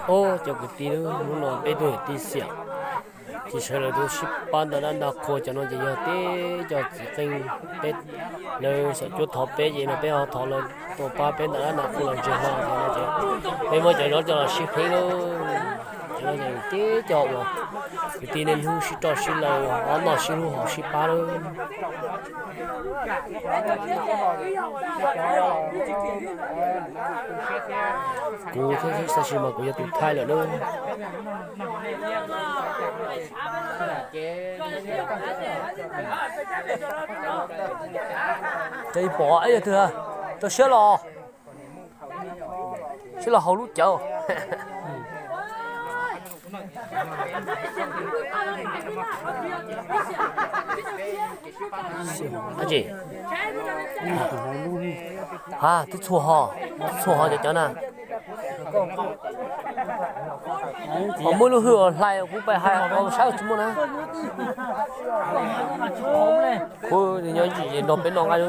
Ob cov kwv tij, hnub no peb tug niam tij xiam, ces sawv daws tuaj sib pab ntaus dab ntaus qhua. Cov no ces yog tib cov txiv qeej peb, lawv xyom cuab thov peb ces no peb ho thov lawv tuaj pab peb ntaus dab ntaus qhua los ntseg hlo. Cov no ces peb muab cov zaub coj los sib pheeb lauj. Cov no ces tib cov uas kwv tij niaj hnub sib roj sib laws, ob noj sib hlub haus sib pab lauj. Kuv thiab, tab sis mas kuv yog tus thaij lawm na. Ces pom ib yog twg rau siab los, siab los haus lub cawv. Dab tsi? Ha, twb txhua ho, twb txhua ho cov cov na. Ho muaj lub hwj uas hlais kuv pais hais saib tsis muaj na. Kuv nyob ntsis nrog peb noj nqaij.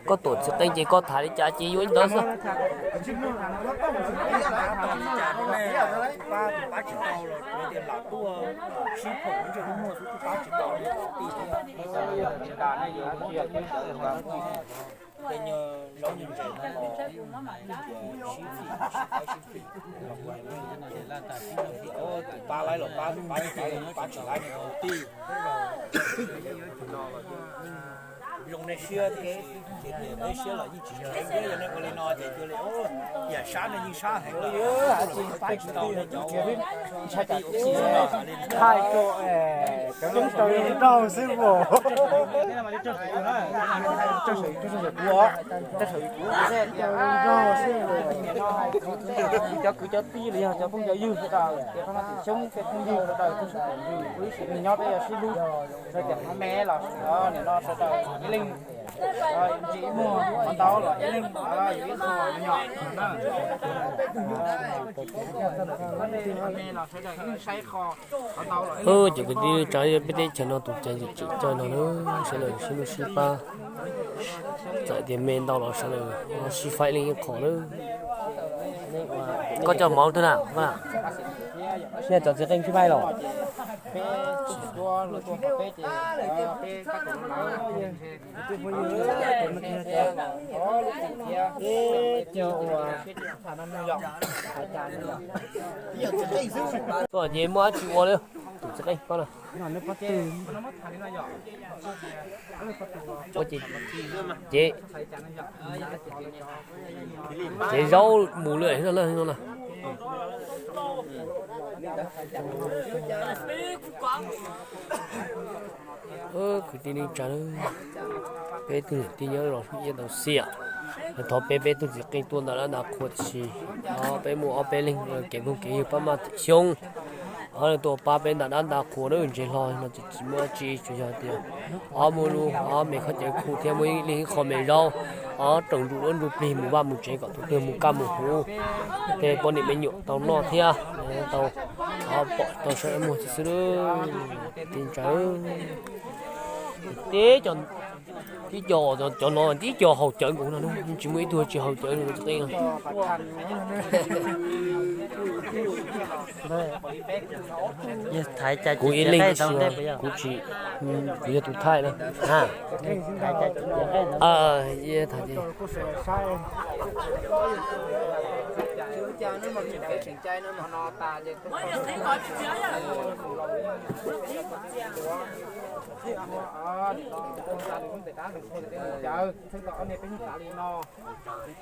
Koj tuam txiv qeej ces koj tham li cas ces yuav li ntawd xwb. Tus pab laib los pab, tus pab tsis laib los pab, tus tij zoo nej siab tiam sis kev tias nej siab los yeej tsis tshua yog nej ua li no ces cia li yam sab nej yeej sab heev li. Pab tsis tau nej cov ntshai tib si no li. Thaij rau cov neeg rau nraug xwb mas. Rau saum YouTube, rau saum YouTube, rau saum YouTube. Cov kwv cov tij los yog cov phooj cov ywg sawv daws, ces qhov no tim xyoob tej phooj ywg sawv daws tuaj sawv daws, ib sim neej nyob peb yuav sib hlub, sawv daws cov me los nim no sawv daws ib leeg ntsis ib muag, qhov ntau los ib leeg yus ib qho no yom. Cov me los sawv daws ib leeg saib qho. Ces kwv tij neej tsa, peb teb chaws no tus caiv tseem coj no na, sawv daws sib hlub sib pab. Txawm tias me ntau los sawv daws sib faib leej ib qho na. Koj coj mov twg na? Sib cov txiv qeej sib faib los? Koj ces muaj dab tsi ua li tus txiv qeej koj na? Ua ces, ces, ces zaub mus lawm no na. Kwv tij neej tsa, peb tug niam tij nyob los iab tau xiam, thov peb peb tug txiv qeej tuaj ntaus dab ntaus qhua tiam sis peb muaj ob peb leeg kev phooj kev ywg pab maj tim xyoob, ob leeg tuaj pab peb ntaus dab ntaus qhua na, ntseg hlo no tsis muaj dab tsi, tsuas yog tias ob muaj lub ob me khaub cawv khu thiab muaj ib leeg ib qho me zaub, ob rooj ntsuj duab ntsuj plig mus vaj mus tsev kom tus twg mus kaj mus huv, tej poj niam me nyuam tau noj thiab tau pom tau saib muag tib xwb. Tij ntsa, tib co, tib co, cov no tib co haus cawv nkaus no, tsis muaj ib tug tsis haus cawv li no. Kuv ib leeg, kuv tsis, kuv yog tus thaij na.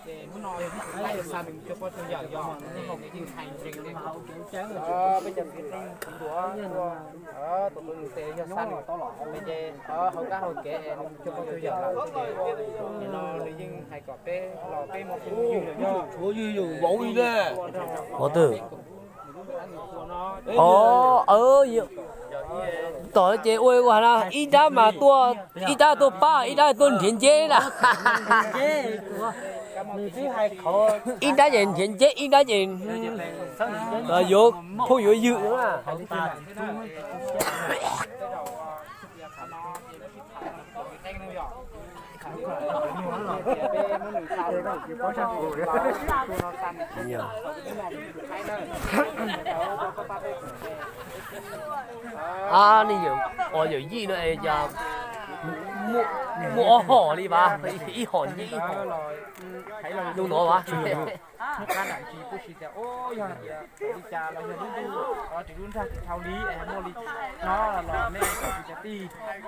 Ces hnub no yog xa nws mus cuag pog cuag yawm, yog peb cov txiv neej tuaj, tus tus nws tes yog xa nws tau los peb ces hauv kab hauv kev nws mus cuag pog cuag yawm lawm ces nim no nws yeej hais kom peb los peb muaj phooj ywg los yog tshuav ywg yus vauv li ne. Ua twg? Tom ces ua ua na, ib rab mas tuaj, ib rab tuaj pab, ib rab tuaj nrhiav nceb na. Ib rab ces nrhiav nceb, ib rab ces yuav phooj yuav ywg na. A, nej yawm, yawm yij no es cas muaj ob hom li vas, ib hom ncig ib hom zoo no vas. Hnub qab nram ntsis kuj tsis tias, o, yog hais tias li cas los yog lub ntuj, o, tsis lub nrag tsis dhau li es muaj li no los nej cov kwv cov tij,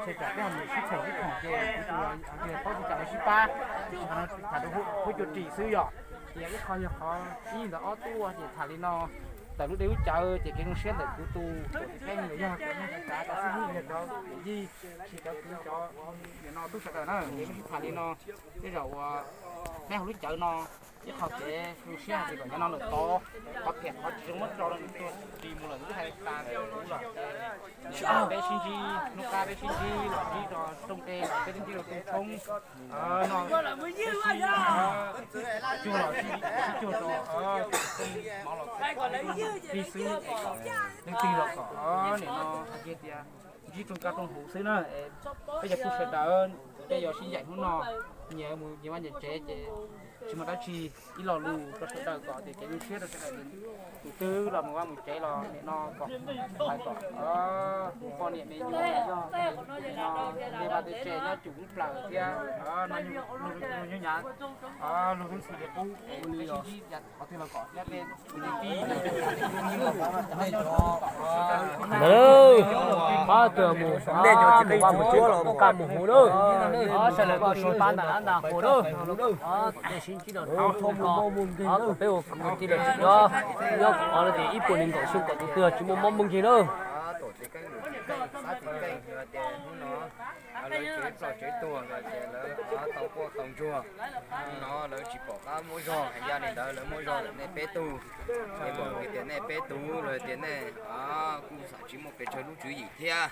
ces tsam tej ho mus sib txheem sib thoom ces kuv tus los yog paub tsis cas los sib pab, tsis qhov no tham rau huab cua ris xwb yom. Ces ib qho yog qhov ib ntawm ob tuaj ces tham li no, tawm lub dej lub cawv ces kev zoo siab ntawm kuv tus, kuv tus kheej los yog cov neeg tsav tsav cov xib hwb los yog cov yawm yij, tsis cov kwv cov, no tub sawv daws na, ces kuj sib tham li no. Tej zaum uas neb hauv lub cawv no, ib qho kev zoo siab hais tias kom cov no lawm tod, qhov phiam qhov tsis zoo muab tso rau nws tuag ris mus lawm twb hais tas kuv lawm. Peb sib ntsib hnub qab peb sib ntsib los ntsib rau rooj dej los peb twb ntsib rau rooj tshoob no, peb sib cuag los sib cuag rau mov los pib xwb, leej twg los kom nim no hais kiag tias ntsib rooj kab rooj huv xwb na. Peb cov phooj ywg sawv daws, peb yuav sib ncaim hnub no, nyias mus nyias vaj nyias tsev ces tsis muaj dab tsi, ib lo lus rau sawv daws kom tias kev zoo siab rau sawv daws. Tus twg los mus vaj mus tsev los nim no kom hais kom poj niam me nyuam yog no tej vaj tej tse nyob tsum lub plawg thiab no, nyob nyav, luag lub ntxhi li qub es peb sib ntsib qhov twg los kom nyob tej tus niam tij. Ntawd, pab tug mus, mus vaj mus tsev, mus kaj mus huv lawm. Sawv daws tuaj sib pab ntawm dab ntawm qhua lawm. Tej sib ntsib no, kom peb ua kwv tij los tseem nyob, nyob kom tias ib puas nees nkaum xyoo kom tus twg tsis muaj mob muaj nkeeg lawm. Lawv tsev ploj tsev tuag los ces lawv tau quaj tau ntsuag, no lawv tsis pom qab muab zog, hais ncaj li ntawd lawv muab zog lawm nej peb tug. Es pom hais tias nej peb tug los tias nej kuj xam tsis muaj pes tsawg lub tswv yim thiab.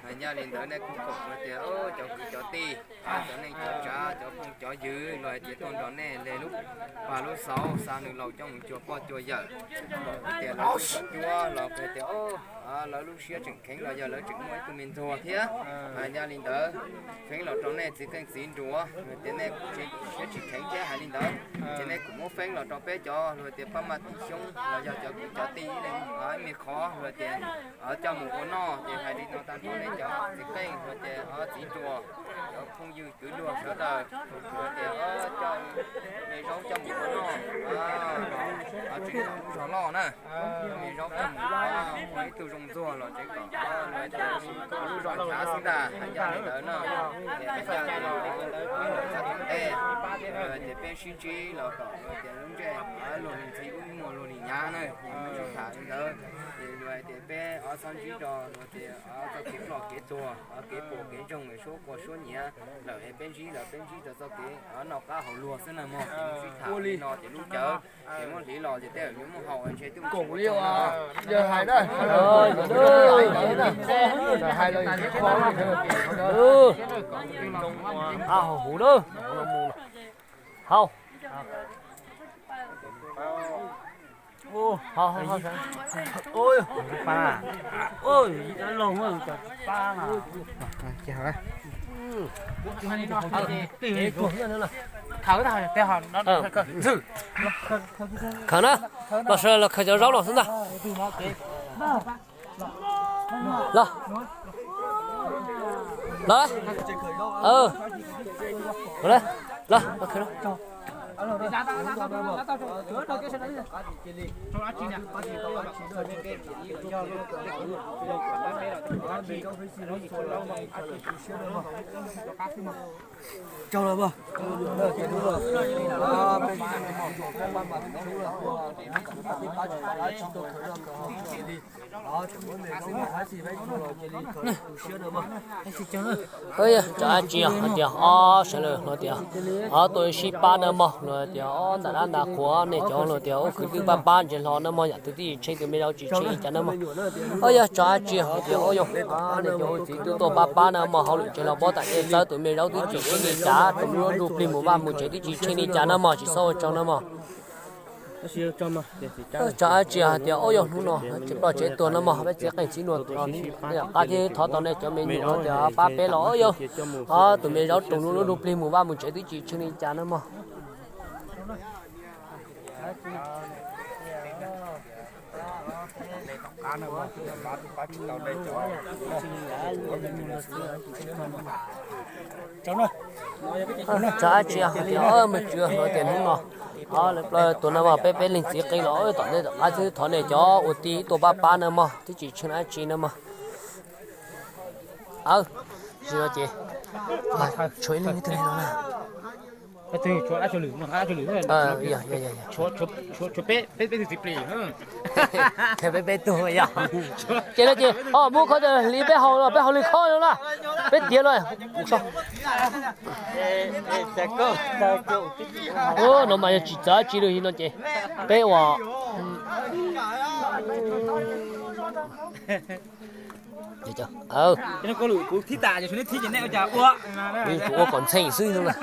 Hais ncaj li ntawd nej kuj pom hais tias cov kwv cov tij, cov neej cov tsav, cov phooj cov ywg los hais tias tuaj nrog nej hle lub pag lub xauv xa nws laus coj mus cuag poj cuag yawm. Pom hais tias lawv tub cuab los hais tias lawv lub siab tseem kheev los yog lawv tseem muaj ib tug me ntxuag thiab. Hais ncaj li ntawd, feeb los rau nej txiv qeej txiv nruas los tias nej kuj siab tsis kheev thiab hais li ntawd, ces nej kuj muab feeb los rau peb cov los tias pab maj tim xyoob los yog cov kwv cov tij ib leeg ib me qhov los tias coj mus ua noj, ces hais li no tag nrho nej cov txiv qeej los tias txiv nruas, cov phooj ywg kwv luag sawv daws los tias coj me zaub coj mus ua noj, tseem kom lub zog loj na. Me zaub coj mus ua noj, ib tug zoo ntxuag los tseem kom lub zog nchav xwb ntag. Hais ncaj li ntawd no, ces hais ncaj li ntawd, ntawd txog tom ntej, ces peb sib ntsib los kom tias lub ntsej luag li ntxhi, lub muag luag li nyav na, ces peb sib tham li ntawd. Ces luag hais tias peb ob txhob ntsib rau luag tias txoj kev ploj kev tuag, kev puas kev ntsoog, suab quaj suab nyiav lawm es peb ntsib lawm peb ntsib rau txoj kev noj qab haus luag xwb na mog. Sib tham li no ces lub cawv ces muab hliv los ces tej zaum yuav muaj haus ntshe twb koom li os. Yawg hais na, hais los qab haus huv na. Haus. Khaws na, los sawv daws los khaws cov zaub los xwb ntag. Los, los, los, los. Yog tso ab tsi hais tias ob sawv daws los tias ob tuaj sib pab na mog, los tias ob ntam dab ntam qhuav nej cov los tias ub kwv tij pab pab ntsej hlo na mog, yam twg twb tsis tsheej tus me zaub tsis tsheej li cas na mog. Ob yog tso ab tsi hais tias ob yog nej cov txiv twb tuaj pab pab na mog, hauj lwm ntsej hlo pob tam tej txawb tus me zaub twb tsis tsheej li cas, tus me zaub nruj plig mus vaj mus tsev twb tsis tsheej li cas na mog, tsis txhob ua tsaug na mog. Tso dab tsi hais tias, ub, yog hnub no tsev ploj tsev tuag no mog, peb txiv qeej txiv nus qab thiab thov tau nej cov me nyuam tias pab peb los, ub, yog tus me zaub roos lub lub plig mus vaj mus tsev twb tsis tsheej li cas no mog. Tso dab tsi hais tias, mus tsuav hais tias hnub no lawv ploj tuag no mog, peb peb leeg txiv qeej los tom ntej tom qab xwb, thov nej cov ua tij tuaj pab pab no mog, twb tsis tsheej dab tsi no mog. Aw, tsis no ces tshuav ib leeg ib tug no na. Peb peb tug yog. Ces no ces, o, muab kho hliv peb haus no, peb haus li khob no na, peb tiav no. No mas yog tsis txawv tsi li no ces peb ua, kuv ua kom ntxhee xwb no na.